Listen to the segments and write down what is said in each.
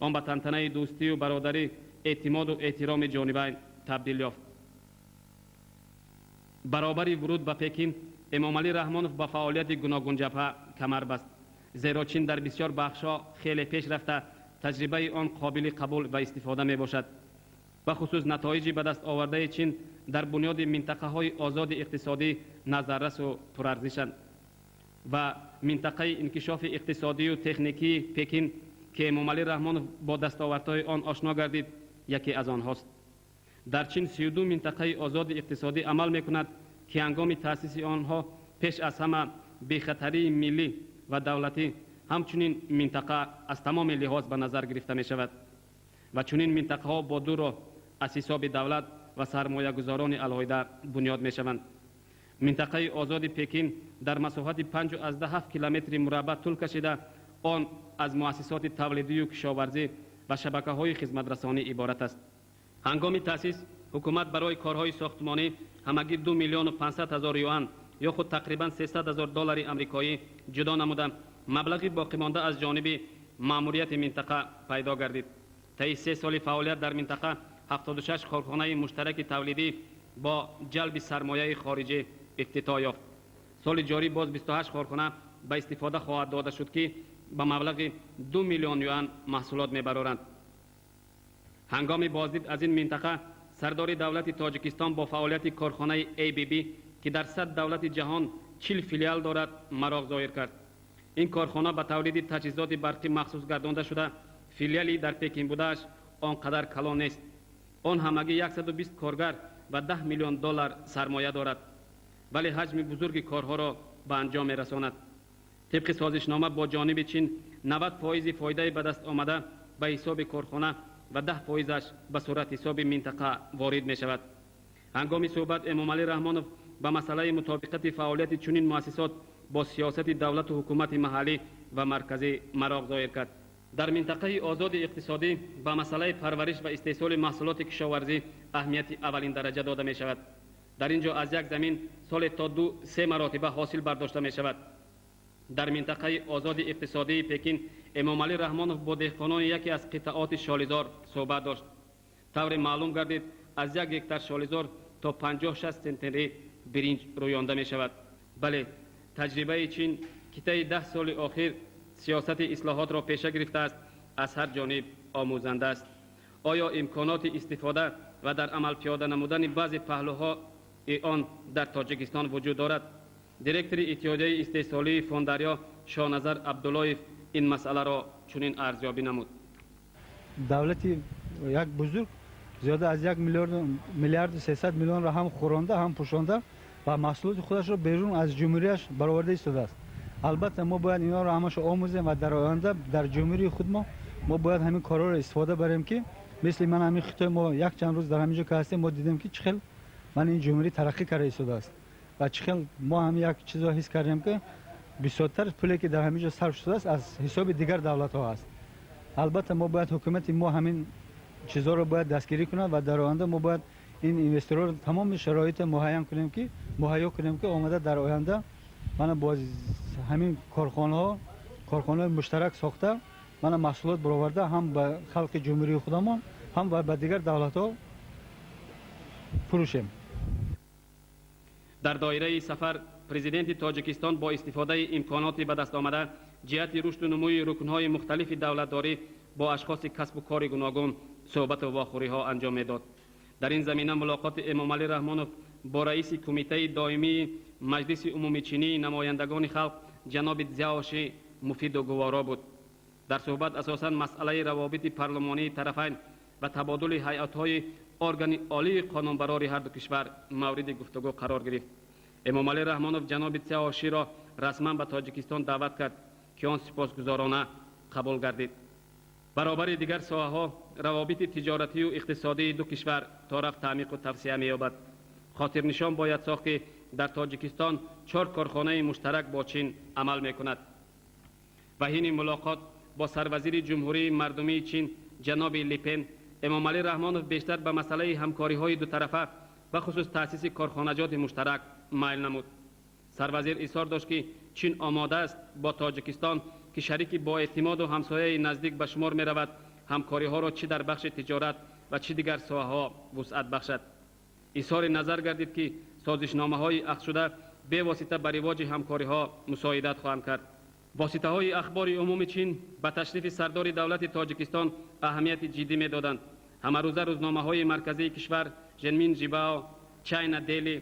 Он ба тантанаи дӯстию бародарӣ, эътимоду эҳтироми ҷонибайн табдил ёфт. Баробари вуруд ба Пекин Эмомалӣ Раҳмонов ба фаъолияти гуногунҷабҳа камар баст, зеро Чин дар бисёр бахшҳо хеле пеш рафта, таҷрибаи он қобили қабул ва истифода мебошад. Бахусус натоиҷи ба даст овардаи Чин дар бунёди минтақаҳои озоди иқтисодӣ назаррасу пурарзишанд ва минтақаи инкишофи иқтисодию техникии Пекин, ки Эмомалӣ Раҳмонов бо дастовардҳои он ошно гардид, яке аз онҳост. Дар Чин 32 минтақаи озоди иқтисодӣ амал мекунад, ки ҳангоми таъсиси онҳо пеш аз ҳама бехатарии миллӣ ва давлатӣ, ҳамчунин минтақа аз тамоми лиҳоз ба назар гирифта мешавад ва чунин минтақаҳо бо ду роҳ аз ҳисоби давлат ва сармоягузорони алоҳида бунёд мешаванд. Минтақаи озоди Пекин дар масоҳати 5,7 километри мураббаъ тӯл кашида, он аз муассисоти тавлидию кишоварзӣ ва шабакаҳои хизматрасонӣ иборат аст. Ҳангоми таъсис ҳукумат барои корҳои сохтмонӣ ҳамагӣ 2 500 000 юан ё худ тақрибан 300 000 доллари амрикоӣ ҷудо намуда, маблағи боқимонда аз ҷониби маъмурияти минтақа пайдо гардид. Таи 3 соли фаъолият дар минтақа 76 корхонаи муштараки тавлидӣ бо ҷалби сармояи хориҷӣ ифтитоҳ ёфт. Соли ҷорӣ боз 28 корхона ба истифода хоҳад дода шуд, ки ба маблағи 2 миллион юан маҳсулот мебароранд. Ҳангоми боздид аз ин минтақа сардори давлати Тоҷикистон бо фаъолияти корхонаи ABB, ки дар 100 давлати ҷаҳон 40 филиал дорад, мароқ зоҳир кард. Ин корхона ба тавлиди таҷҳизоти барқӣ махсус гардонда шуда, филиали дар Пекин будааш он қадар калон нест. Он ҳамагӣ 120 коргар ва 10 миллион доллар сармоя дорад, вале ҳаҷми бузурги корҳоро ба анҷом мерасонад. Тибқи созишнома бо ҷониби Чин 90 фоизи фоидаи ба даст омада ба ҳисоби корхона ва 10 фоизаш ба сурати ҳисоби минтақа ворид мешавад. Ҳангоми суҳбат Эмомалӣ Раҳмонов ба масъалаи мутобиқати фаъолияти чунин муассисот бо сиёсати давлату ҳукумати маҳаллӣ ва марказӣ мароқ зоҳир кард. Дар минтақаи озоди иқтисодӣ ба масъалаи парвариш ва истеҳсоли маҳсулоти кишоварзӣ аҳамияти аввалиндараҷа дода мешавад. Дар ин ҷо аз як замин соле то ду се маротиба ҳосил бардошта мешавад. Дар минтақаи озоди иқтисодии Пекин Эмомалӣ Раҳмонов бо деҳқонони яке аз қитъаоти шолизор суҳбат дошт. Тавре маълум гардид, аз як гектар шолизор то 50-60 центнери биринҷ рӯёнда мешавад. Бале, таҷрибаи Чин, ки таи 10 соли охир сиёсати ислоҳотро пеша гирифтааст, аз ҳар ҷониб омӯзанда аст. Оё имконоти истифода ва дар амал пиёда намудани баъзе паҳлӯҳои он дар Тоҷикистон вуҷуд дорад? Директори Иттиҳодияи истеҳсолии Фондарё Шоназар Абдуллоев ин масъаларо чунин арзёбӣ намуд. Давлати як бузург зиёда аз як миллиарду 300 миллионро ҳам хӯронда, ҳам пӯшонда ва маҳсулоти худашро берун аз ҷумҳурияш бароварда истодааст. Албатта, мо бояд инҳоро ҳамашо омӯзем ва дар оянда дар ҷумҳурии худ мо бояд ҳамин корҳоро истифода барем, ки мисли ман ҳамин Хитой мо якчанд рӯз дар ҳамин ҷо ки ҳастем, мо дидем, ки чӣ хел ман ин ҷумҳурӣ тараққӣ карда истодааст ва чӣ хел мо ҳам як чизро ҳис кардем, ки бисёртар пуле, ки дар ҳамин ҷо сарф шудааст, аз ҳисоби дигар давлатҳо аст. Албатта, мо бояд ҳукумати мо ҳамин чизҳоро бояд дастгирӣ кунад ва дар оянда мо бояд ин инвесторро тамоми шароитро муҳайян кунем, ки муҳайё кунем, ки омада дар оянда мана боз ҳамин корхонаҳо, корхонаҳои муштарак сохта, мана маҳсулот бароварда, ҳам ба халқи ҷумҳурии худамон, ҳам ба дигар давлатҳо фурӯшем. Дар доираи сафар президенти Тоҷикистон бо истифодаи имконоти ба даст омада ҷиҳати рушду нумӯи рукнҳои мухталифи давлатдорӣ бо ашхоси касбу кори гуногун суҳбату вохӯриҳо анҷом медод. Дар ин замина мулоқоти Эмомалӣ Раҳмонов бо раиси Кумитаи доимии Маҷлиси умумичинии намояндагони халқ ҷаноби Дзяоши муфиду гуворо буд. Дар суҳбат асосан масъалаи равобити парлумонии тарафайн ва табодули ҳайатҳои органи олии қонунбарори ҳарду кишвар мавриди гуфтугӯ қарор гирифт. Эмомалӣ Раҳмонов ҷаноби Цяоширо расман ба Тоҷикистон даъват кард, ки он сипосгузорона қабул гардид. Баробари дигар соҳаҳо равобити тиҷоратию иқтисодии ду кишвар торафт таъмиқу тавсеа меёбад. Хотирнишон бояд сохт, ки дар Тоҷикистон чор корхонаи муштарак бо Чин амал мекунад. Ва ҳини мулоқот бо сарвазири Ҷумҳурии Мардумии Чин ҷаноби Липен Эмомалӣ Раҳмонов бештар ба масъалаи ҳамкориҳои дутарафа, бахусус таъсиси корхонаҷоти муштарак майл намуд. Сарвазир изҳор дошт, ки Чин омода аст бо Тоҷикистон, ки шарики боэътимоду ҳамсояи наздик ба шумор меравад, ҳамкориҳоро чӣ дар бахши тиҷорат ва чӣ дигар соҳаҳо вусъат бахшад. Изҳори назар гардид, ки созишномаҳои аҳдшуда бевосита ба ривоҷи ҳамкориҳо мусоидат хоҳанд кард. Воситаҳои ахбори умуми Чин ба ташрифи сардори давлати Тоҷикистон аҳамияти ҷиддӣ медоданд. Ҳамарӯза рӯзномаҳои марказии кишвар Женмин Жибао, Чайна Дели,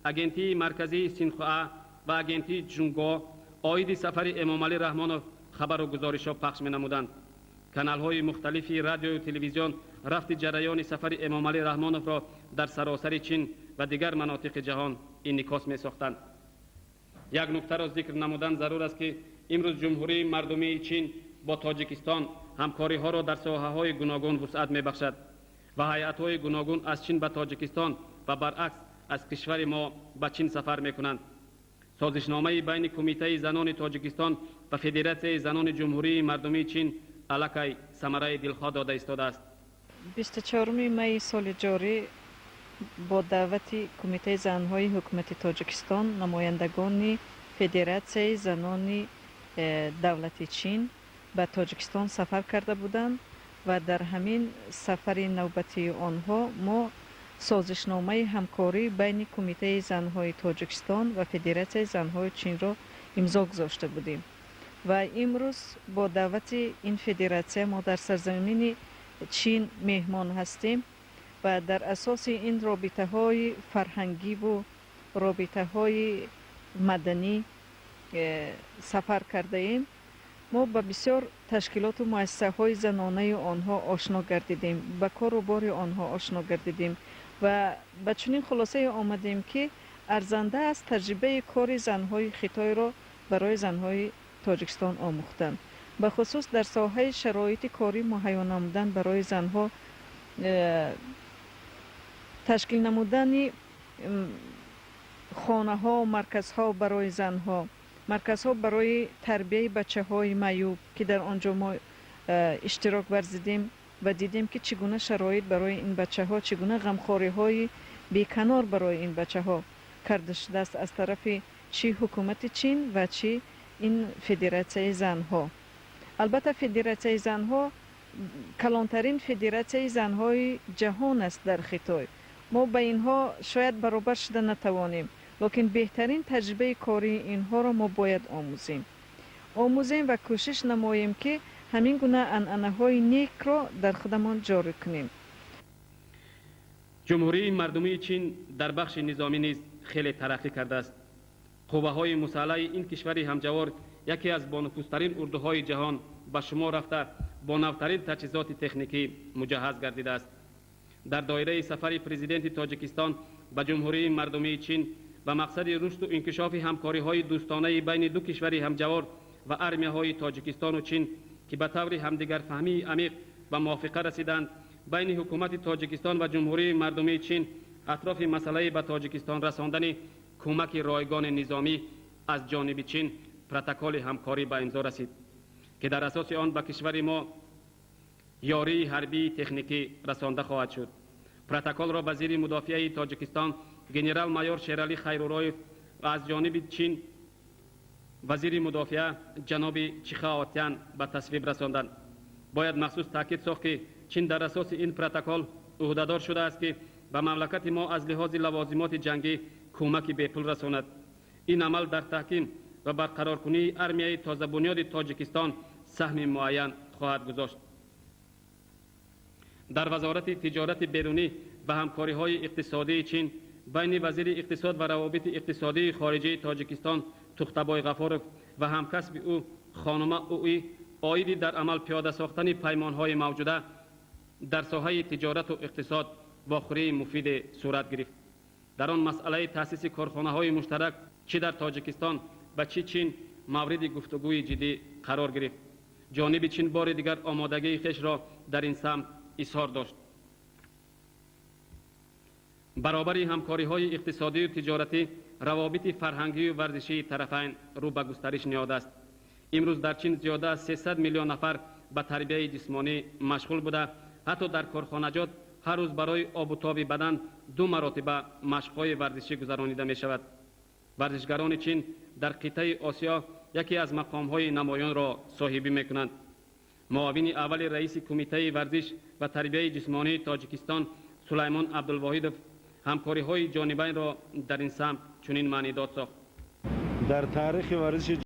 агентии марказии Синхуа ва агентии Ҷунго оиди сафари Эмомалӣ Раҳмонов хабару гузоришҳо пахш менамуданд. Каналҳои мухталифи радиою телевизион рафти ҷараёни сафари Эмомалӣ Раҳмоновро дар саросари Чин ва дигар манотиқи ҷаҳон инъикос месохтанд. Як нуктаро зикр намудан зарур аст, ки имрӯз Ҷумҳурии Мардумии Чин бо Тоҷикистон ҳамкориҳоро дар соҳаҳои гуногун вусъат мебахшад ва ҳайатҳои гуногун аз Чин ба Тоҷикистон ва баръакс аз кишвари мо ба Чин сафар мекунанд. Созишномаи байни Кумитаи занони Тоҷикистон ва Федератсияи занони Ҷумҳурии Мардумии Чин аллакай самараи дилхоҳ дода истодааст. 24 майи соли ҷорӣ бо даъвати Кумитаи занҳои ҳукумати Тоҷикистон намояндагони Федератсияи занони давлати Чин ба Тоҷикистон сафар карда буданд ва дар ҳамин сафари навбатии онҳо мо созишномаи ҳамкорӣ байни Кумитаи занҳои Тоҷикистон ва Федератсияи занҳои Чинро имзо гузошта будем. Ва имрӯз бо даъвати ин федератсия мо дар сарзамини Чин меҳмон ҳастем ва дар асоси ин робитаҳои фарҳангиву робитаҳои маданӣ сафар кардаем. Мо ба бисёр ташкилоту муассисаҳои занонаи онҳо ошно гардидем, ба кору бори онҳо ошно гардидем ва ба чунин хулосае омадем, ки арзанда аст таҷрибаи кори занҳои Хитойро барои занҳои Тоҷикистон омӯхтан, бахусус дар соҳаи шароити корӣ муҳайё намудан барои занҳо, ташкил намудани хонаҳо, марказҳо барои занҳо, марказҳо барои тарбияи бачаҳои маъюб, ки дар он ҷо мо иштирок варзидем ва дидем, ки чӣ гуна шароит барои ин бачаҳо, чӣ гуна ғамхориҳои беканор барои ин бачаҳо карда шудааст аз тарафи чӣ ҳукумати Чин ва чӣ ин федератсияи занҳо. Албатта, федератсияи занҳо калонтарин федератсияи занҳои ҷаҳон аст дар Хитой. Мо ба инҳо шояд баробар шуда натавонем, лекин беҳтарин таҷрибаи кории инҳоро мо бояд омӯзем, омӯзем ва кӯшиш намоем, ки ҳамин гуна анъанаҳои некро дар худамон ҷорӣ кунем. Ҷумҳурии Мардумии Чин дар бахши низомӣ низ хеле тараққӣ кардааст. Қувваҳои мусаллаҳи ин кишвари ҳамҷавор яке аз бонуфузтарин урдуҳои ҷаҳон ба шумор рафта, бо навтарин таҷҳизоти техникӣ муҷаҳҳаз гардидааст. Дар доираи сафари президенти Тоҷикистон ба Ҷумҳурии Мардумии Чин ба мақсади рушду инкишофи ҳамкориҳои дӯстонаи байни ду кишвари ҳамҷавор ва армияҳои Тоҷикистону Чин, ки ба таври ҳамдигарфаҳмии амиқ ба мувофиқа расиданд, байни ҳукумати Тоҷикистон ва Ҷумҳурии Мардумии Чин атрофи масъалаи ба Тоҷикистон расондани кӯмаки ройгони низомӣ аз ҷониби Чин протоколи ҳамкорӣ ба имзо расид, ки дар асоси он ба кишвари мо ёрии ҳарбии техникӣ расонда хоҳад шуд. Протоколро вазири мудофиаи Тоҷикистон генерал-майор Шералӣ Хайруллоев ва аз ҷониби Чин вазири мудофиа ҷаноби Чихаотян ба тасвиб расонданд. Бояд махсус таъкид сохт, ки Чин дар асоси ин протокол ӯҳдадор шудааст, ки ба мамлакати мо аз лиҳози лавозимоти ҷангӣ кӯмаки бепул расонад. Ин амал дар таҳким ва барқароркунии армияи тозабунёди Тоҷикистон саҳми муайян хоҳад гузошт. Дар Вазорати тиҷорати берунӣ ва ҳамкориҳои иқтисодии Чин байни вазири иқтисод ва равобити иқтисодии хориҷии Тоҷикистон Тухтабой Ғафоров ва ҳамкасби ӯ хонума Уи оиди дар амал пиёда сохтани паймонҳои мавҷуда дар соҳаи тиҷорату иқтисод вохӯрии муфиде сурат гирифт. Дар он масъалаи таъсиси корхонаҳои муштарак чӣ дар Тоҷикистон ва чӣ Чин мавриди гуфтугӯи ҷиддӣ қарор гирифт. Ҷониби Чин бори дигар омодагии хешро дар ин самт изҳор дошт. Баробари ҳамкориҳои иқтисодию тиҷоратӣ, равобити фарҳангию варзишии тарафайн рӯ ба густариш ниҳодааст. Имрӯз дар Чин зиёда аз 300 миллион нафар ба тарбияи ҷисмонӣ машғул буда, ҳатто дар корхонаҷот ҳар рӯз барои обутоби бадан ду маротиба машқҳои варзишӣ гузаронида мешавад. Варзишгарони Чин дар қитъаи Осиё яке аз мақомҳои намоёнро соҳибӣ мекунанд. Муовини аввали раиси Кумитаи варзиш ва тарбияи ҷисмонии Тоҷикистон Сулаймон Абдулвоҳидов ҳамкориҳои ҷонибайнро дар ин самт чунин маънидод сохт. Дар таърихи варзиши